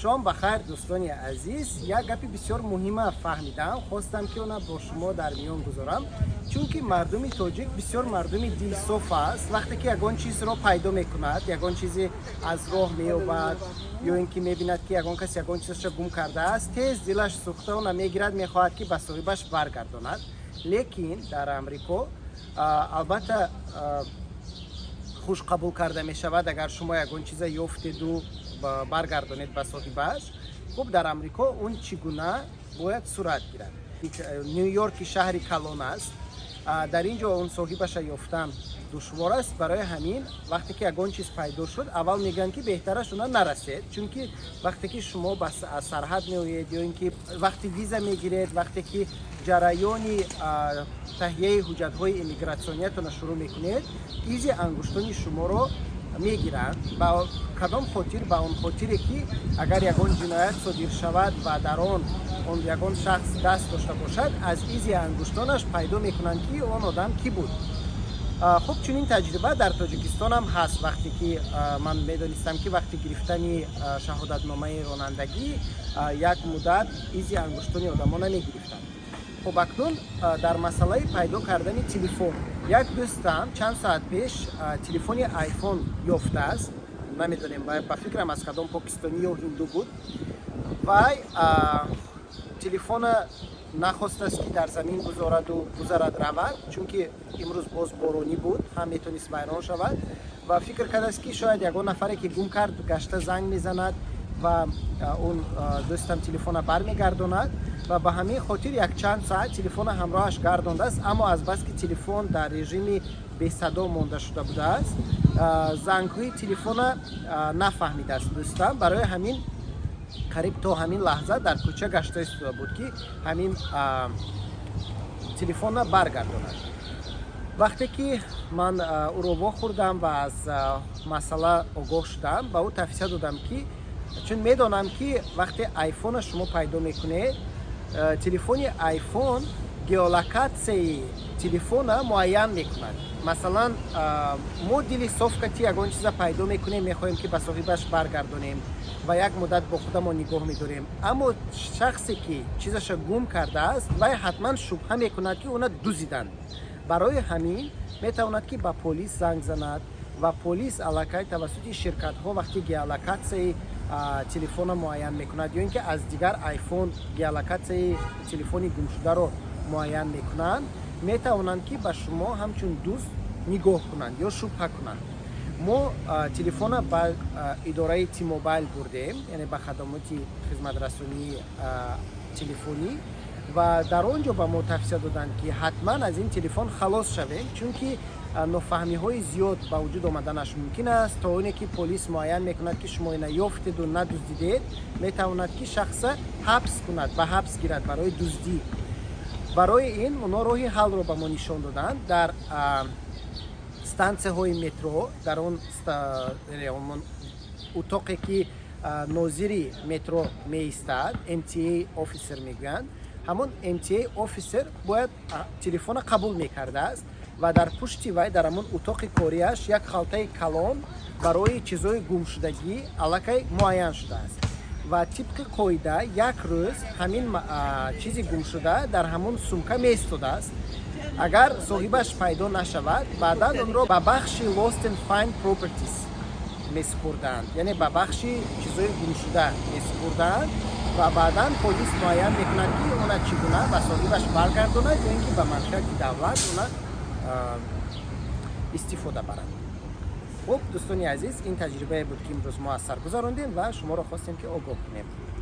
Шом ба хайр, дӯстони азиз. Як гапи бисёр муҳима фаҳмидам, хостам, ки она бо шумо дар миён гузорам, чунки мардуми тоҷик бисёр мардуми дилсоф аст. Вақте ки ягон чизро пайдо мекунад, ягон чизе аз роҳ меёбад ё ин ки мебинад, ки ягон кас ягон чизашро гум кардааст, тез дилаш сӯхта она мегирад, мехоҳад, ки ба соҳибаш баргардонад. Лекин дар Амрико албатта хуш қабул карда мешавад, агар шумо ягон чиза ёфтеду баргардонед ба соҳибаш. Хуб, дар Амрико он чӣ гуна бояд сурат гирад? Ню Йорк ки шаҳри калон аст, дар ин ҷо он соҳибаша ёфтан душвор аст. Барои ҳамин, вақте ки ягон чиз пайдо шуд, аввал мегӯянд, ки беҳтараш она нарасед, чунки вақте ки шумо ба аз сарҳад меоед ё ин ки вақти виза мегиред, вақте ки ҷараёни таҳияи ҳуҷҷатҳои иммигратсиониятонро шурӯъ мекунед, изи ангуштони шуморо мегиранд. Ба кадом хотир? Ба он хотире, ки агар ягон ҷиноят содир шавад ва дар он ягон шахс даст дошта бошад, аз изи ангуштонаш пайдо мекунанд, ки он одам кӣ буд. Хуб, чунин таҷриба дар Тоҷикистон ҳам ҳаст. Вақте ки ман медонистам, ки вақти гирифтани шаҳодатномаи ронандагӣ як муддат изи ангуштони одамон намегирифтанд. Хуб, акнун дар масъалаи пайдо кардани телефон, як дӯстам чанд соат пеш телефони Айфон ёфтааст. Намедонем, ба фикрам, аз кадом покистонӣ ё ҳинду буд. Вай телефона нахостааст, ки дар замин гузораду гузарад равад, чунки имрӯз боз боронӣ буд, ҳам метавонист вайрон шавад, ва фикр кардааст, ки шояд ягон нафаре, ки гум кард, гашта занг мезанад ва он дӯстам телефона бармегардонад. Ва ба ҳамин хотир якчанд соат телефона ҳамроҳаш гардондааст. Аммо азбаски телефон дар режими бесадо монда шуда будааст, зангҳои телефона нафаҳмидааст дӯстам. Барои ҳамин қариб то ҳамин лаҳза дар кӯча гашта истода буд, ки ҳамин телефонна баргардонад. Вақте ки ман ӯро вохӯрдам ва аз масъала огоҳ шудам, ба ӯ тавсия додам, ки чун медонам, ки вақте Айфона шумо пайдо мекунед, телефони Айфон геолокатсияи телефона муайян мекунад. Масалан, мо дили соф кати ягон чиза пайдо мекунем, мехоҳем, ки ба соҳибаш баргардонем ва як муддат бо худамон нигоҳ медорем. Аммо шахсе, ки чизаша гум кардааст, вай ҳатман шубҳа мекунад, ки она дузиданд. Барои ҳамин метавонад, ки ба полис занг занад ва полис аллакай тавассути ширкатҳо вақти геолокатсияи телефона муайян мекунад ё ин ки аз дигар Айфон геолокатсияи телефони гумшударо муайян мекунанд, метавонанд, ки ба шумо ҳамчун дузд нигоҳ кунанд ё шубҳа кунанд. Мо телефона ба идораи T-Mobile бурдем, яъне ба хадамоти хизматрасонии телефонӣ, ва дар он ҷо ба мо тавсия доданд, ки ҳатман аз ин телефон халос шавем, чунки нофаҳмиҳои зиёд ба вуҷуд омаданаш мумкин аст. То оне ки полис муайян мекунад, ки шумо ина ёфтеду надуздидед, метавонад, ки шахса ҳабс кунад, ба ҳабс гирад барои дуздӣ. Барои ин оно роҳи ҳаллро ба мо нишон доданд: дар стансияҳои метро, дар он утоқе, ки нозири метро меистад, MTA officer мегӯянд, ҳамон MTA officer бояд телефона қабул мекардааст ва дар пушти вай, дар ҳамон утоқи кориаш, як халтаи калон барои чизҳои гумшудагӣ аллакай муайян шудааст. Ва тибқи қоида як рӯз ҳамин чизи гумшуда дар ҳамон сумка меистодааст. Агар соҳибаш пайдо нашавад, баъдан онро ба бахши lost and find properties месупурдаанд, яъне ба бахши чизҳои гумшуда месупурдаанд, ва баъдан полис муайян мекунад, ки она чӣ гуна ба соҳибаш баргардонад ё ин ки ба манфиати давлат она истифода барад. Хуб, дӯстони азиз, ин таҷрибае буд, ки имрӯз мо аз сар гузарондем ва шуморо хостем, ки огоҳ кунем.